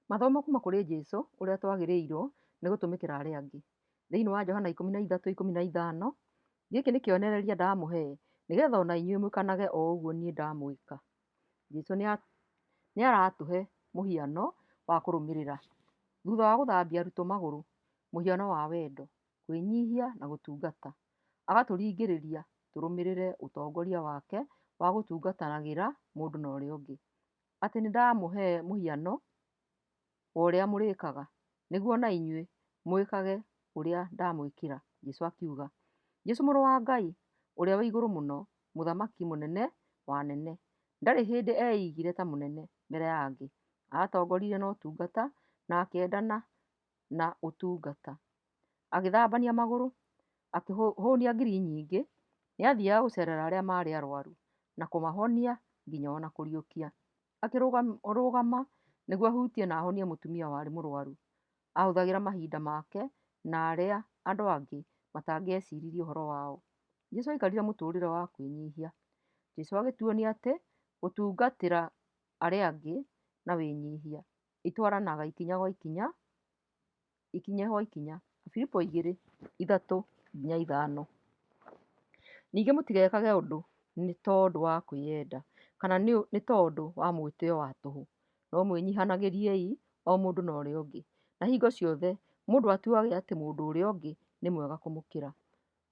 Mathomo kuma kũrĩ Jesũ ũrĩa twagĩrĩirwo nĩ gũtũmĩkĩra arĩa angĩ. Thĩinĩ wa Johana 13:15, gĩkĩ nĩ kĩonereria ndamũhe, nĩgetha o na inyuĩ mwĩkanage o ũguo niĩ ndamwĩka. Jesũ nĩaratũhe mũhiano wa kũrũmĩrĩra. Thutha wa gũthambia arutwo magũrũ, mũhiano wa wendo, kwĩnyihia na gũtungata, agatũringĩrĩria tũrũmĩrĩre ũtongoria wake wa gũtungatanagĩra mũndũ na ũrĩa ũngĩ. Atĩ nĩndamũhe mũhiano wa ũrĩa mũrĩkaga, nĩguo na inyuĩ mwĩkage ũrĩa ndamwĩkĩra, Jesũ akiuga. Jesũ mũrũ wa Ngai ũrĩa wĩ igũrũ mũno, mũthamaki mũnene wa anene, ndarĩ hĩndĩ eigire ta mũnene mbere ya angĩ. Atongoririe na ũtungata na akĩendana na ũtungata. Agĩthambania magũrũ, akĩhũnia ngiri nyingĩ, nĩathiaga gũcerera arĩa maarĩ arwaru na kũmahonia nginya ona kũriũkia. Akĩrũgama nĩguo ahutie na ahonie mũtumia warĩ mũrwaru. Ahũthagĩra mahinda make na arĩa andũ angĩ matangĩeciririe ũhoro wao. Jesũ aikarire mũtũrĩre wa kwĩnyihia. Jesũ agĩtuonia atĩ gũtungatĩra arĩa angĩ na wĩnyihia itwaranaga ikinya gwa ikinya, ikinya gwa ikinya. Filipo 2:3-5. Ningĩ mũtigekage ũndũ nĩ tondũ wa kwĩyenda, kana nĩ tondũ wa mwĩtĩo wa tũhũ, no mwĩnyihanagĩriei o mũndũ na ũrĩa ũngĩ, na hingo ciothe mũndũ atuage atĩ mũndũ ũrĩa ũngĩ nĩ mwega kũmũkĩra.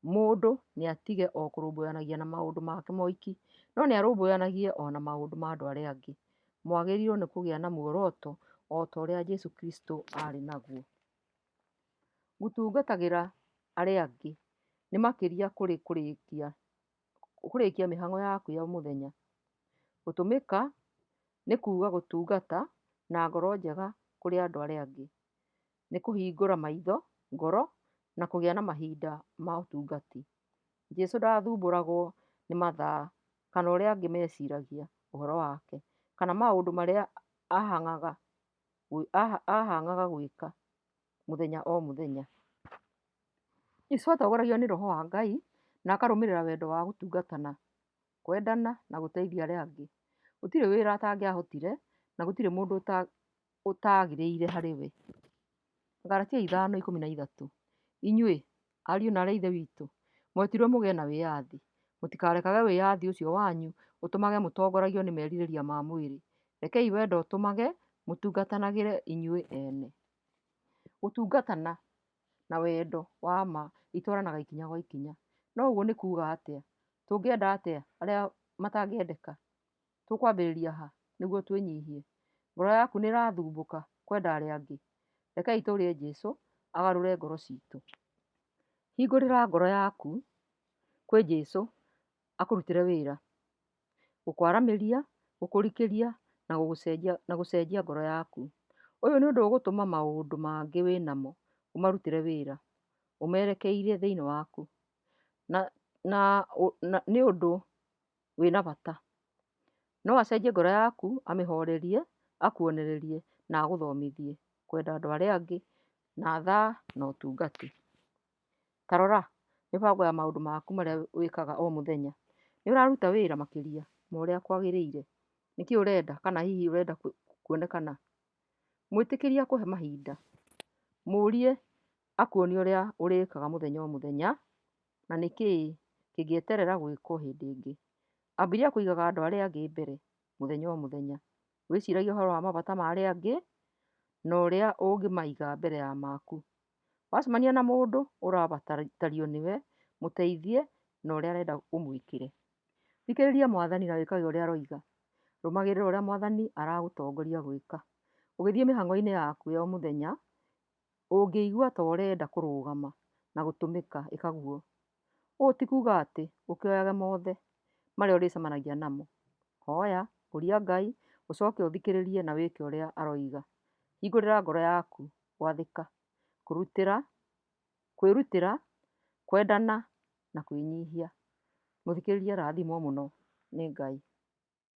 Mũndũ nĩatige o kũrũmbũyanagia na maũndũ make moiki, no nĩarũmbũyanagie o na maũndũ ma andũ arĩa angĩ. Mwagĩrĩirwo nĩ kũgĩa na muoroto o ta ũrĩa Jesũ Kristo aarĩ naguo. Gũtungatagĩra arĩa angĩ nĩ makĩria kũrĩ kũrĩkia mĩhang'o yaku ya mũthenya. Gũtũmĩka nĩ kuga gũtungata na ngoro njega kũrĩ andũ arĩa angĩ. Nĩ kũhingũra maitho, ngoro na kũgĩa na mahinda ma ũtungati. Jesũ ndathumbũragwo nĩ mathaa kana ũrĩa angĩ meciragia ũhoro wake kana maũndũ marĩa ahang'aga gwĩka mũthenya o mũthenya. Jesũ atongoragio nĩ Roho wa Ngai na akarũmĩrĩra wendo wa gũtungatana, kwendana na gũteithia arĩa angĩ. Gũtirĩ wĩra atangĩahotire na gũtirĩ mũndũ ũtaagĩrĩire harĩ we. Galatia 5:13. Inyuĩ, ariũ na aarĩ a Ithe witũ, mwetirwo mũgĩe na wĩyathi. Mũtikarekage wĩyathi ũcio wanyu ũtũmage mũtongoragio nĩ merirĩria ma mwĩrĩ. Rekei wendo ũtũmage mũtungatanagĩre inyuĩ ene. Gũtungatana na wendo wa ma itwaranaga ikinya gwa ikinya. No ũguo nĩ kuuga atĩa? Tũngĩenda atĩa arĩa matangĩendeka? Tũkwambĩrĩria ha nĩguo twĩnyihie? Ngoro yaku nĩĩrathumbũka kwenda arĩa angĩ? Rekei tũrie Jesũ agarũre ngoro citũ. Hingũrĩra ngoro yaku kwĩ Jesũ akũrutĩre wĩra, gũkwaramĩria, gũkũrikĩria na gũcenjia ngoro yaku. Ũyũ nĩ ũndũ ũgũtũma maũndũ mangĩ wĩnamo ũmarutĩre wĩra, ũmerekeire thĩinĩ waku, na nĩ ũndũ wĩna bata. No acenjie ngoro yaku, amĩhorerie, akuonererie na agũthomithie kwenda andũ arĩa angĩ na tha na ũtungati. Ta rora mĩbango ya maũndũ maku marĩa wĩkaga o mũthenya. Nĩ ũraruta wĩra makĩria ma ũrĩa kwagĩrĩire? Nĩkĩ ũrenda kana hihi ũrenda kuonekana? Mwĩtĩkĩrie akũhe mahinda. Mũrie akuonie ũrĩa ũrĩkaga mũthenya o mũthenya na nĩkĩĩ kĩngĩeterera gwĩkwo hĩndĩ ĩngĩ. Ambĩrĩria kũigaga andũ arĩa angĩ mbere mũthenya o mũthenya. Wĩciragie ũhoro wa mabata ma arĩa angĩ na ũrĩa ũngĩmaiga mbere ya maku. Wacemania na mũndũ ũrabatario nĩwe, mũteithie na ũrĩa arenda ũmwĩkĩre. Thikĩrĩria Mwathani na wĩkage ũrĩa aroiga. Rũmagĩrĩra ũrĩa Mwathani aragũtongoria gwĩka. Ũgĩthiĩ mĩhang'o-inĩ yaku ya o mũthenya, ũngĩigua ta ũrenda kũrũgama na gũtũmĩka, ĩka guo. Ũũ ti kuga atĩ ũkĩoyage mothe marĩa ũrĩcemanagia namo. Hoya, ũria Ngai, ũcoke ũthikĩrĩrie na wĩke ũrĩa aroiga. Hingũrĩra ngoro yaku gwathĩka, kwĩrutĩra, kwendana na kwĩnyihia. Mũthikĩrĩria rathimwo mũno nĩ Ngai.